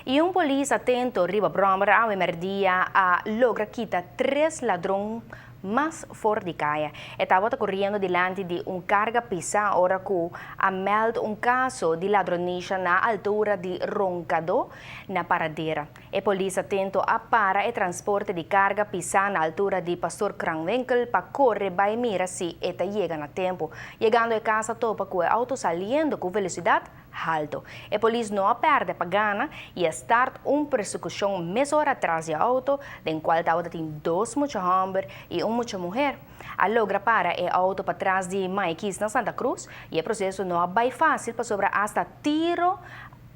Y un polis atento riba brommer awe merdia a logra kita tres ladron mas for di caya. E tabata coriendo dilanti di un carga pisa ora cu a meld un caso di ladronicia na altura di Roncado na Paradera. E polis atento a para e transporte di carga pisa na altura di Pastor Kranwinkel pa core bay mira si e ta yega na tempo. Yegando e cas a topa cu e auto saliendo cu velocidad halto. E polis no a perde pa gana y a start un persecucion mesora tras di auto, den cual tabatin dos mucha homber y un mucha muher. A logra para e auto patras di Maikis na Santa Cruz y e proceso no a bay facil pasobra hasta tiro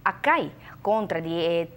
a cay contra di e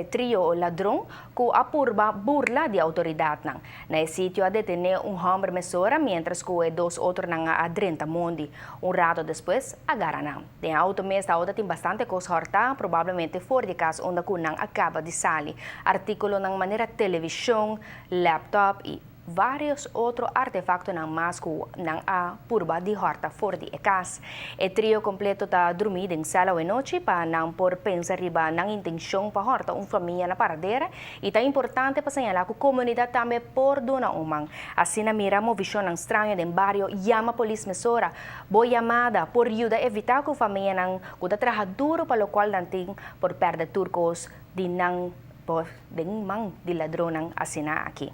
trio ladron cu a purba burla di autoridadnan. Na e sitio a detene un homber mesora, mientras cu e dos otronan a drenta mondi. Un rato despues a gara nan. Den auto mes tabatin bastante cos horta, probablemente for di cas unda cu nan a caba di sali. Articulonan manera television, laptop y varios otro artefactonan mas cu nan a purba di horta for di e cas. E trio completo ta drumi den cel anochi pa nan por pensa riba nan intencion pa horta un famia na Paradera y ta importante pa señala cu comunidad tambe por duna un man. Asina mira movecionnan straño den bario, yama polis mesora. Bo yamada por yuda evita cu famianan cu ta traha duro pa locual nan tin por perde tur cos di nan por den man di ladronnan asina aki.